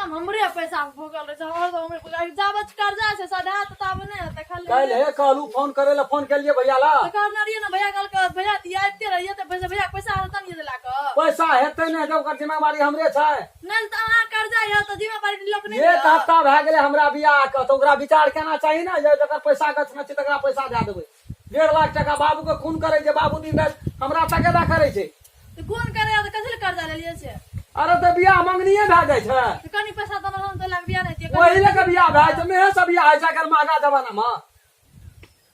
हमरे पैसा भूखल रहै छै, हमर तऽ हमरे पैसा। जाबत कर्जा छै सधा तऽ ताब नहि हेतै खाली। काल्हि हे कहलू फोन करे ला, फोन केलिए भैया ला। तऽ कहने रहियै ने भैया, कहलकै भैया तऽ आबिते रहियै तऽ पैसा भैया पैसा हेतै ने ला कऽ। पैसा हेतै नहि तऽ ओकर जिम्मेवारी हमरे छै। नहि तऽ अहाँ कर्जा यऽ तऽ जिम्मेवारी लोक नहि एक लिअ। हफ्ता भए गेलै हमरा बियाह के, तऽ ओकरा विचार केना चाही ने जे जकर पैसा गछने छै तकरा पैसा दए देबै। 1.5 लाख टका बाबू के खून करै छै, बाबू दिन राति हमरा तकेदा करै छै। तऽ कोन करे तऽ कथी लए कर्जा लेलियै से? अरे तऽ बियाह मंगनीये भए जाइ छै। तऽ कनि पैसा देने रहौं तऽ लाख बियाह नहि हेतियै। ओही लए के बियाह भए जाइ छै, मेहे सब बियाह होइ छै आइकाल्हि महगा जमाना मे।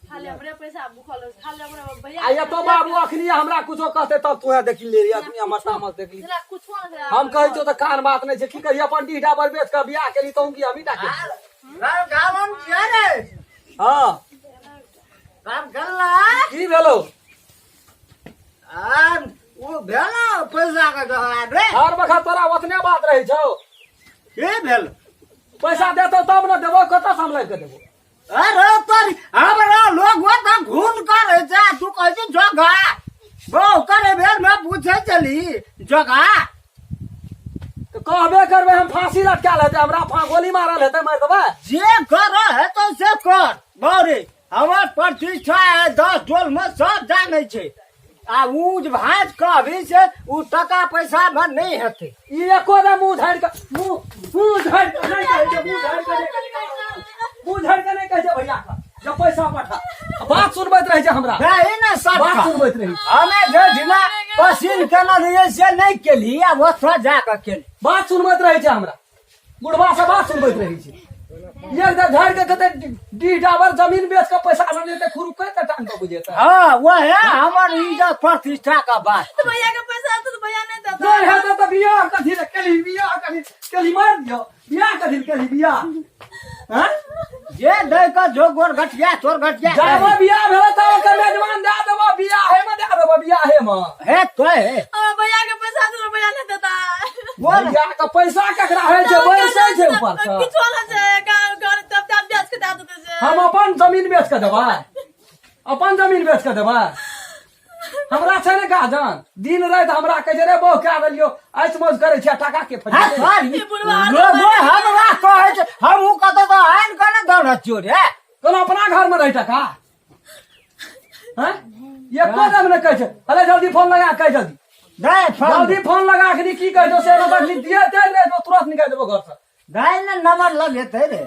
खाली हमरे पैसा भूखल रहै छै, खाली हमरे भैया। आ एतो बाबू अखनी हमरा कुछो कहते तब तू देखी ले, अखनी हमर तामस देखली। जेना कुछो नहि छै। हम कहै छियौ तऽ कान बात नहि छै, की करियै अपन डीह डाबर बेच कऽ बियाह केली तहूँ की हमही टा केली? राम गावन छियै रे। हँ। राम गल्ला। की भेलौ? आर ओ भेल पैसा के झगड़ा रे। हर बखत तोरा ओतने बात रहै छौ। की भेल? पैसा देतौ तब ने देबौ, कतऽ से हम लाबि कऽ देबौ? अरे तोरी हमरा लोग वो तऽ घून करे छै, तू कहै छी जगह बहु करे बेर में पूछे चली जगह। तऽ कहबे करबै हम, फांसी लटकायल हेतै हमरा, गोली मारल हेतै, मारि देबै। जे कर हेतौ से कर बौरे, हमर प्रतिष्ठा है 10 टोल में सब जानै छै, आ ऊँच भाँज कहबी से उ टका पैसा में नहीं हेतै। ई एको दा मुंह झाड़ि कऽ मुंह मुंह झाड़ि कऽ नहि कहै छै, मुंह झाड़ि कऽ नहि कहै छै, मुंह झाड़ि कऽ नहि कहै छै भैया के जे पैसा पठा। बात सुनबैत रहै छै हमरा। दही ने बात सटका। सुनबैत रहै छै। हमे जे ढिला पसीन केने रहियै से नहि केली, आ ओतऽ जा कऽ केली। बात सुनबैत रहै छै हमरा, बुढ़वा से बात सुनबैत रहै छै। एक दे झाड़ि के कते डीह डाबर जमीन बेच के पैसा आनलियै तऽ खुरुक के टांग के बुझेतै। हाँ, वह हमर इज्जत प्रतिष्ठा का बात। तऽ भैया के पैसा हेतै तऽ भैया नहि देतै। नहि हेतै तऽ बियाह कथी रे केली, बियाह कथी केली, मारि दियौ, बियाह कथी केली बियाह? हैं? जे दै के जो गोर घटिया तोर घटिया। जाबो बियाह भेलै तब ओकर मेजबान दए देबो, बियाहे मे दए देबो, बियाहे मे। हे तो हे। हमरा भैया के पैसा हेतै तऽ भैया नहि देतै। बोल। भैया के पैसा ककरा होइ छै, बैसै छै ऊपर से। किछो नहि छै, घर तब तब बेच के दए देतै से। हम अपन जमीन बेच के देबै, अपन जमीन बेच के देबै? हमरा छै ने गाजन, दिन राति हमरा कहै छै रे बहु कए देलियौ, ऐश मौज करै छै, टाका के हे फरियाबै। सर, ई बुढ़वा लोगो हमरा कहै छै, हमहूँ कतौ तऽ आनि कऽ ने दौड़ै छियौ रे। कोनो अपना घर में रही टका हैं? एको दम नहि कहै छै। अरे जल्दी फोन लगा, कह जल्दी। दे फोन। जल्दी फोन लगा के की कहै छौ से नहि तखनी दिए ते नहि तो तुरंत निकालि देबो घर से। दे ने नंबर लगेतै रे।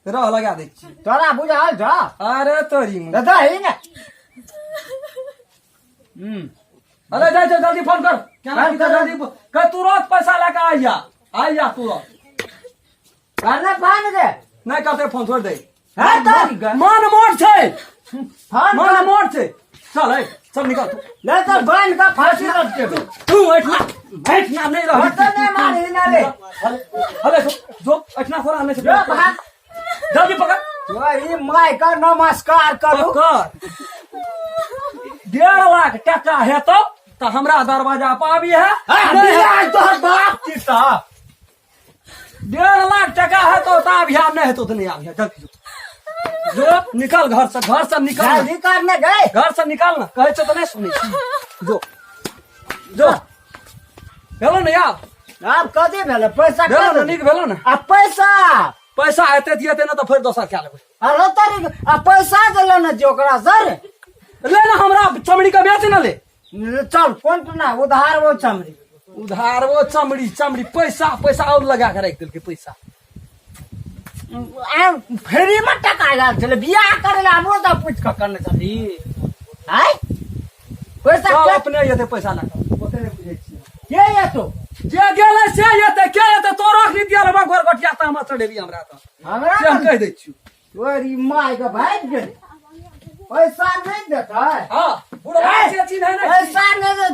रह लगा दै छी। तोरा बुझल छौ? अरे तोरी मुँह। तऽ दही ने। अरे जाइ छौ, जल्दी फोन कर। केना कर, की तऽ कर। जल्दी कह, तुरंत पैसा लए कऽ आइया, आइया तुरंत। करने फोन रे। नहि करतै फोन, छोड़ि दे। हे तोरी गे। मन मोट छै। फोन मन कर। मोट छै। चल है, चल निकल तू। ले तऽ बान्हि कऽ फांसी लटकेबै। तू एहिठिना एहिठिना नहि रह। ओतऽ नहि मारही ना रे। हले हले जो, जो एहिठिना थोड़ा नहि छै। जो भाग। जल्दी पकड़। तोरी माय का नमस्कार करू। पकड़। 1.5 लाख टका हेतौ तऽ हमरा दरवाजा पर आबी है। हाँ, नहि बियाह तोहर बाप की साहब। 1.5 लाख टका हेतौ तऽ आबिहा, नहि हेतौ तऽ नहि आबिहा। जल्दी जो, जो निकल घर से, घर से निकल। जल्दी कर ने गए। घर से निकाल ना, कहै छौ तऽ नहि सुनै छी। जो जो, भेलो ने आब? आब कथी भेलै पैसा? भेलो ने, नीक भेलो ने। आ पैसा? पैसा हेतै दिएतै, ने तऽ फेर दोसर कए लेबै। अरे तोरी, आ पैसा देले ने जे ओकरा सर? ले ने, हमरा चमड़ी के बेच ने ले। चल फोन पर ना उधार वो चमड़ी। उधार वो चमड़ी, चमड़ी पैसा पैसा और लगा के राखि देलकै पैसा। आ फ्री में टका आयल छलै बियाह करे ला, हमरो तऽ पूछि कऽ करने छली आय पैसा। चल के अपने एतै पैसा लए कऽ, ओते नहि बुझै छियै। के एतो? जे गेलै से एतै, के एतै? तोरो अखनी दिया लेबा घर घटिया तऽ हमरा चढ़ेबी हमरा तऽ। हमरा से हम कहि दै छियौ। तोरी माय के भागि गेलै, पैसा नहि देतै। हँ, बुढ़वा से चिन्है नहि छी। पैसा नहि देतै।